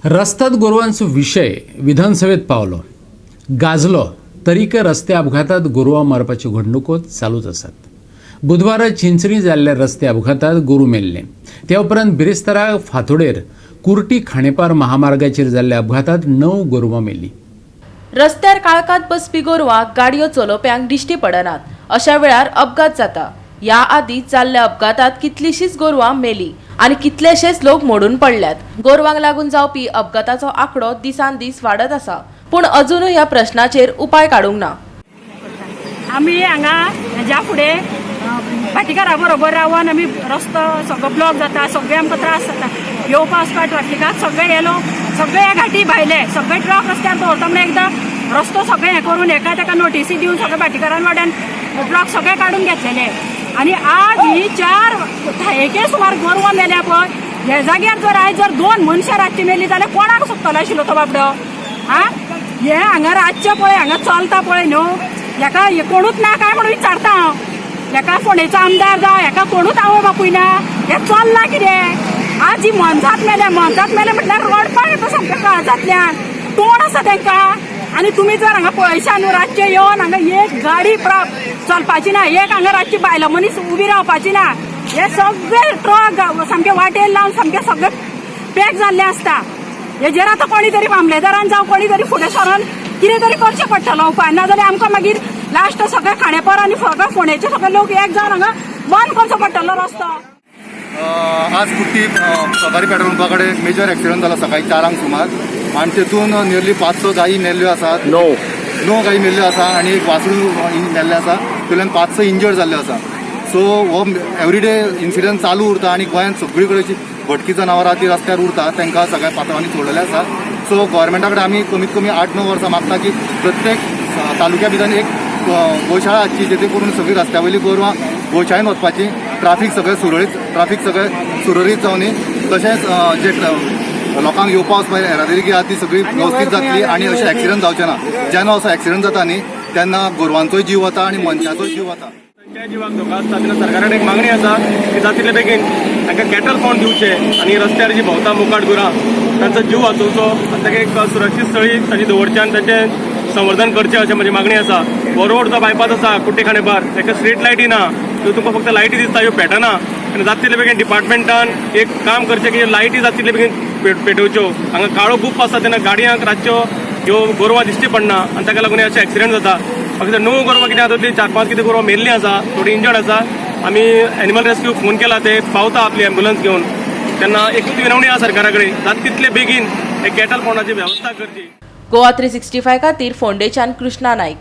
रस्ताद गोरवांचो विशय विधानसभेत पावलो, गाजलो, तरीकय रस्ते अपघातात गोरवां मारपाच्यो घडणुको चालूच आसात. बुधवारा चिंचणी जाल्ल्या रस्ते अपघातात गोरू मेल्लें. त्या उपरांत बिरेस्तारा फांतोडेर कुर्टी खांडेपार महामार्गाचेर जाल्ल्या अपघातात 9 गोरवां मेल्लीं. रस्त्यार काळखांत बसपी गोरवां गाडयो चलोवप्यांक दिश्टी पडनात. अशा वेळार अपघात जाता. ह्या आदीं जाल्ल्या अपघातात कितलींशींच गोरवां मेलीं आनी कितलेशेच लोक मोडून पडल्यात. गोरवांक लागून जावपी अपघाताचो आंकडो दिसान दीस वाडत आसा, पूण अजुनूय ह्या प्रश्नाचेर उपाय काडूंक ना. आमी हांगा हेज्या फुडें भाटीकारा बरोबर रावन आमी रस्तो सगळो ब्लॉक जाता, सगळे आमकां त्रास जाता. येवपा वचपा ट्राफिकाक सगळे येलो, सगळे ह्या घाटी भायले सगळे ट्रक रस्त्यार दवरता म्हणून एकदां रस्तो सगळे हें करून एका ताका नोटीसी दिवन सगळे भाटीकारान वाड्यान ट्रक सगळे काडून घेतलेले. आनी आज ही चार धायेके सुमार गोरवां मेल्या पळय, हे जाग्यार जर आयज जर दोन मनशां रातची मेली जाल्यार कोणाक सोदतलो आशिल्लो तो बाबडो? आ हे हांगा रातचें पळय हांगा चलता पळय न्हू, हेका हे कोणूच ना काय म्हणून विचारता हांव. हेका फोंडेचो आमदार जावं, हेका कोणूच आवय बापूय ना. हें चल्लां कितें? आज ही मोनजात मेल्या, मोनजात मेल्या म्हटल्यार रडपाक येता सामकें काळजांतल्यान. तोंड आसा तेंकां? आनी तुमी जर हांगा पळयशा न्हू, रातचें येवन हांगा एक गाडी चलपाची ना, एक हांगा रातची बायलां मनीस उबी रावपाची ना. हे सगळे ट्रक सामके वाटेर लावन सामके सगळे पॅक जाल्ले आसता. हेजेर आतां कोणी तरी मामलेदारान जावं कोणी तरी फुडें सरोन कितें तरी करचें पडटलो उपाय, नाजाल्यार आमकां मागीर लास्ट सगळे खांडेपार आनी सगळे फोंडेचे सगळे लोक एक जावन हांगा बंद करचो पडटलो रस्तो. आज कुर्टी सहकारी पेट्रोल पंपा कडेन मेजर एक्सिडंट जाला सकाळी 4ांक सुमार आनी तेतून नियरली पांच स गायी मेल्ल्यो आसात. णव. 9 गायी मेल्ल्यो आसा आनी एक वासरू मेल्लें आसा. तातूंतल्यान पांच स इंजर्ड जाल्ले आसा. सो हो एवरीडे इन्सिडंट चालू उरता आनी गोंयांत सगळी कडेन भटकी जनावरां ती रस्त्यार उरता. तांकां सगळ्या पात्रांवांनी सोडलेलें आसा. सो गोवोरमेंटा कडेन आमी कमीत कमी 8-9 वर्सां मागता की प्रत्येक तालुक्या भितर एक गोशाळा आसची, जेणे करून सगळीं रस्त्या वयलीं गोरवां गोशाळेन वचपाची, ट्राफीक सगळें सुरळीत, ट्राफीक सगळें सुरळीत जावनी. तशेंच जे लोकांक येवपा वचपा येरादारी आहा ती सगळी वेवस्थीत जातली आनी अशें एक्सिडंट जावचे ना. जेन्ना असो एक्सिडंट जाता न्ही, तेन्ना गोरवांचोय जीव वता आनी मनशाचोय जीव वता. तांच्या जिवाक धोका आसता. तेन्ना सरकारान एक मागणी आसा की जाता तितले बेगीन तांकां कॅटल पॉन्ड दिवचे आनी रस्त्यार जी भोंवता मुकाट गुरां, तांचो जीव वाचोवचो आनी ताका एक सुरक्षीत स्थळी तांची दवरचें आनी तांचें संवर्धन करचें, अशें म्हजी मागणी आसा. हो रोड जो बायपास आसा कुट्टी खांडेपार, ताका स्ट्रीट लायटी ना. त्यो तुमकां फक्त लायटी दिसता, ह्यो पेटना. आनी जाता तितले बेगीन डिपार्टमेंटान एक काम करचें की लायटी जाता तितले बेगीन पेटोवच्यो. हांगा काळो गुप्प आसता, तेन्ना गाडयांक रातच्यो ह्यो गोरवां दिश्टी पडना आनी ताका लागून अशे एक्सिडंट जाता. फक्त 9 गोरवां कितें आसा ती, चार पांच कितें गोरवां मेल्लीं आसा, थोडी इंजर्ड आसा. आमी एनिमल रेस्क्यू फोन केला, ते पावता आपली एम्बुलन्स घेवन. तेन्ना एकूच विनवणी आसा सरकारा कडेन, जाता तितले बेगीन एक कॅटल पॉन्डाची वेवस्था करची. गोवा 365 खातीर फोंडेच्यान कृष्णा नाईक.